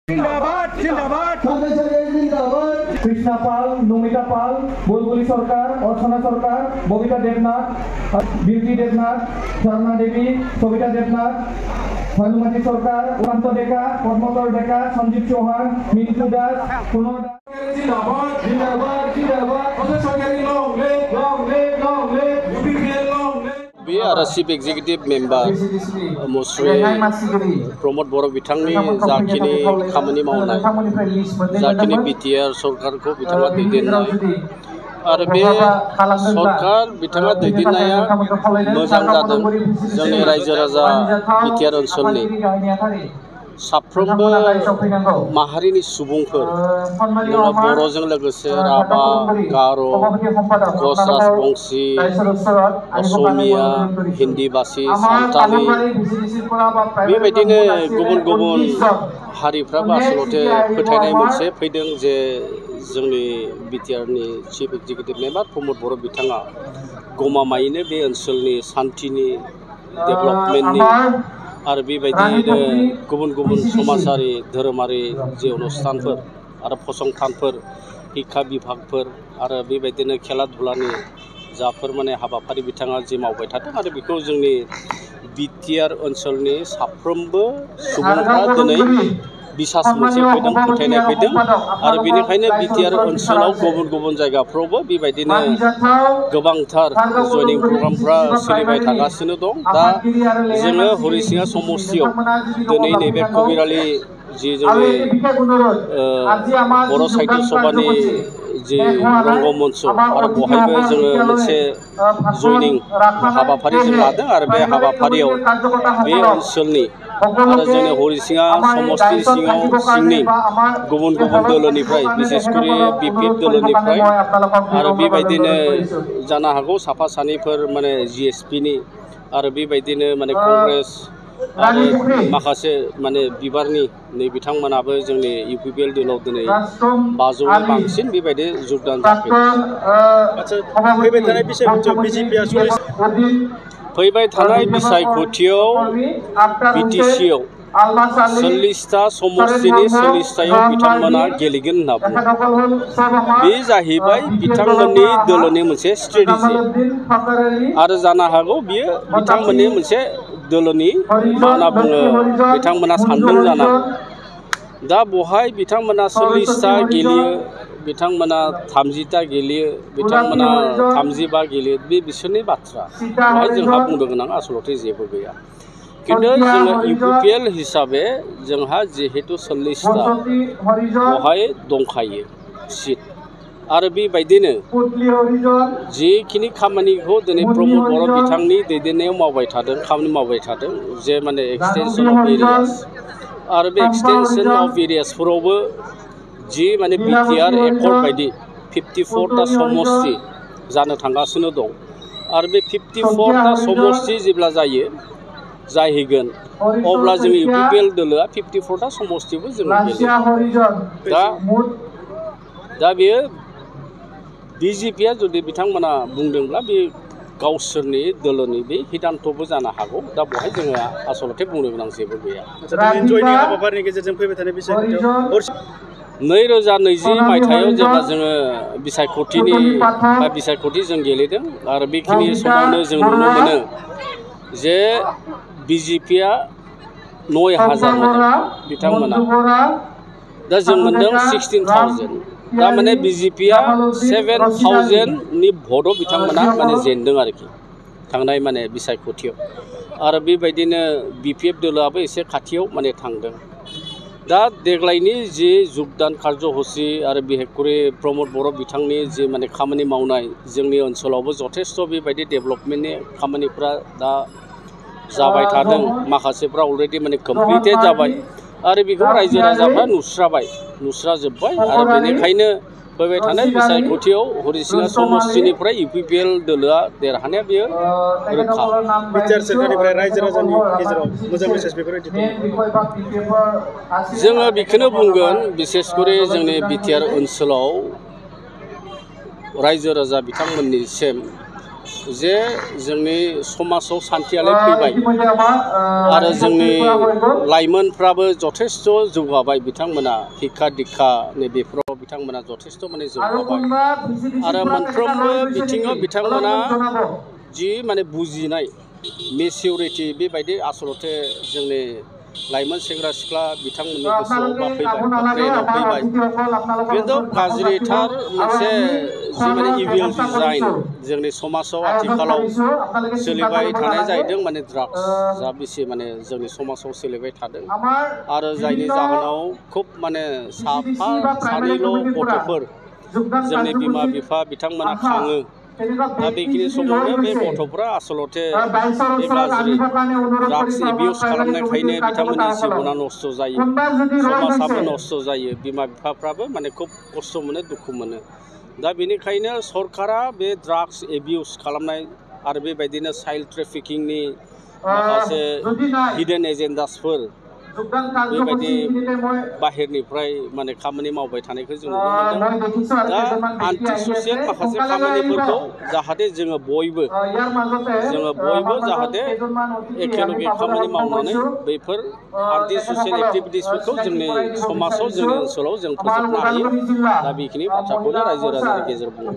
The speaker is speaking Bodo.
जिंदाबाद जिंदाबाद कृष्णा पाल, नमिता पाल, बुलबुली सरकार, अर्चना सरकार, बबिता देवनाथ, बिउटी देवनाथ, झरना देवी, सविता देवनाथ, भानुमती सरकार, उपांत डेका, पद्मकर डेका, संजीव चौहान, मिंटू दास, कुनर दास। जिंदाबाद जिंदाबाद जिंदाबाद सरकारी long live UPPL long live बे आरो चिफ एक्जिकिउटिभ मेम्बार मुस्रि प्रमद बर' बिथांनि जाखिनि खामानि मावनाय जाखिनि बिटिआर सरकारखौ बिथाङा दैदेननाय आरो बे सरकार बिथाङा दैदेननाया मोजां जादों जोंनि रायजो राजा बिटिआर ओनसोलनि साफ्रोमबो माहारिनि सुबुंफोर बर'जों लोगोसे राभा गार' कच राजबंशी असमिया हिन्दी भाषी सान्थालि बेबायदिनो गुबुन गुबुन हारिफ्राबो आसलते फोथायनाय मोनसे फैदों जे जोंनि बिटिआरनि चिफ एक्जिकिउटिभ मेम्बार प्रमद बर' बिथाङा गमामायैनो बे ओनसोलनि सान्थिनि डेभेलपमेन्टनि आरो बेबायदियैनो गुबुन गुबुन समाजारि धोरोमारि जे अनुष्ठानफोर आरो फसंथानफोर शिक्षा बिभागफोर आरो बेबायदिनो खेला धुलानि जाफोर माने हाबाफारि बिथाङा जे मावबाय थादों आरो बेखौ जोंनि बिटिआर ओनसोलनि साफ्रोमबो सुबुंफ्रा दिनै बिसास मोनसे फैदों फोथायनाय फैदों आरो बेनिखायनो बिटिआर ओनसोलाव गुबुन गुबुन जायगाफ्रावबो बेबायदिनो गोबांथार जयनिं प्रग्रामफ्रा सोलिबाय थागासिनो दं दा जोङो हरिसिङा समस्तियाव दिनै नैबे कबिरालि जि जोंनि बर' साहित्य सभानि जि रंगमन्च आरो बहायबो जोङो मोनसे जयनिं हाबाफारि जों लादों आरो बे हाबाफारियाव बे ओनसोलनि आरो जोंनि हरिसिङा समस्ति सिंनि गुबुन गुबुन दोलोनिफ्राय बिसेसकरि बिपिएफ दोलोनिफ्राय आरो बेबायदिनो जानो हागौ साफा सानैफोर माने जिएसपिनि आरो बेबायदिनो माने कंग्रेस आरो माखासे माने बिबारनि नै बिथांमोनाबो जोंनि इउपिपिएल दोलाव दिनै 500नि बांसिन बेबायदि जगदान फैबाय थानाय बिसायख'थियाव बिटिसिआव 40टा समस्तिनि 40टायाव बिथांमोना गेलेगोन होनना बुङो बे जाहैबाय बिथांमोननि दोलोनि मोनसे स्ट्रेटेजि आरो जानो हागौ बियो बिथांमोननि मोनसे दोलोनि मा होनना बुङो बिथांमोना सानदों जानांगौ दा बहाय बिथांमोना 40टा गेलेयो बिथांमोना 30टा गेलेयो बिथांमोना 35 गेलेयो बे बिसोरनि बाथ्रा बेवहाय जोंहा बुंनो गोनां आसलते जेबो गैया किन्तु जोङो इउपिपिएल हिसाबै जोंहा जिहेतु 40टा बहाय दंखायो सिट आरो बेबायदिनो जिखिनि खामानिखौ दिनै प्रमद बर' बिथांनि दैदेननायाव मावबाय थादों खामानि मावबाय थादों जे माने एक्सटेनसन अफ एरियास आरो बे एक्सटेनसन अफ एरियासफोरावबो जि माने बिटिआर एकर्ड बायदि 54टा समस्ति जानो थांगासिनो दं आरो बे 54टा समस्ति जेब्ला जाहैगोन अब्ला जोंनि इउपिपिएल दोलोआ 54टा समस्तिबो जोङो गेलेयो दा बेयो बिजेपिआ जुदि बिथांमोना बुंदोंब्ला बे गावसोरनि दोलोनि बे सिद्धान्तबो जानो हागौ दा बहाय जोङो आसलते बुंनो गोनां जेबो गैया 2020 मायथाइयाव जेब्ला जोङो बिसायख'थि जों गेलेदों आरो बेखिनि समावनो जों नुनो मोनो जे बिजेपिआ 9000 मोनदों बिथांमोना दा जों मोनदों 16,000 दा माने बिजेपिआ 7,000नि भटआव बिथांमोना माने जेनदों आरोखि थांनाय माने बिसायख'थियाव आरो बेबायदिनो बिपिएफ दोलोआबो एसे खाथियाव माने थांदों दा देग्लायनि जि जगदान कार्यसुचि आरो बिहेकरि प्रमद बर' बिथांनि जि माने खामानि मावनाय जोंनि ओनसोलावबो जथेस्थ बेबायदि डेभेलपमेन्टनि खामानिफ्रा दा जाबाय थादों माखासेफ्रा अलरेडि माने कमप्लिटेड जाबाय आरो बेखौ रायजो राजाफ्रा नुस्राजोब्बाय आरो बेनिखायनो फैबाय थानाय बिसायख'थियाव हरिसिङा समस्तिनिफ्राय इउपिपिएल दोलोआ देरहानाया बेयो रोखा बिटिआर सोरखारनिफ्राय रायजो राजानि गेजेराव मोजां मेसेज बेफोरबायदि जोङो बेखौनो बुंगोन बिसेसकरि जोंनि बिटिआर ओनसोलाव रायजो राजा बिथांमोननिसिम जे जोंनि समाजाव सान्थियालाय फैबाय आरो जोंनि लाइमोनफ्राबो जथेस्थ' जौगाबाय बिथांमोना हिक्खा दिक्खा नैबेफोराव बिथांमोना जथेस्थ' माने जौगाबाय आरो मोनफ्रोमबो बिथिङाव बिथांमोना जि माने बुजिनाय मेचिउरिटि बेबायदि आसलते जोंनि लाइमोन सेंग्रा सिख्ला बिथांमोननि गोसोआव फैबाय ब्रेनाव फैबाय खिन्थु गाज्रिथार मोनसे जि माने इभिल डिजाइन जोंनि समाजाव आथिखालाव सोलिबाय थानाय जाहैदों माने ड्राग्स जा बेसे माने जोंनि समाजाव सोलिबाय थादों आरो जायनि जाहोनाव खुब माने साफा सानैल' गथ'फोर जोंनि बिमा बिफा बिथांमोना खाङो दा बेखिनि समावनो बे गथ'फ्रा आसलते बे गाज्रि ड्राग्स एबिउस खालामनायखायनो बिथांमोननि जिबना नस्थ' जायो समाजाबो नस्थ' जायो बिमा बिफाफ्राबो माने खुब खस्थ' मोनो दुखु मोनो दा बेनिखायनो सरकारा बे ड्राग्स एबिउस खालामनाय आरो बेबायदिनो चाइल्ड ट्रेफिकिंनि माखासे हिडेन एजेन्डासफोर बेबायदि बाहेरनिफ्राय माने खामानि मावबाय थानायखौ जों नुनो मोनदों दा आन्टि ससियेल माखासे खामानिफोरखौ जाहाथे जोङो बयबो जाहाथे एखेलगे खामानि मावनानै बैफोर आन्टि ससियेल एक्टिभिटिसफोरखौ जोंनि समाजाव जोंनि ओनसोलाव जों फोजोबनो हायो दा बेखिनि बाथ्राखौनो रायजो राजानि गेजेराव बुङो।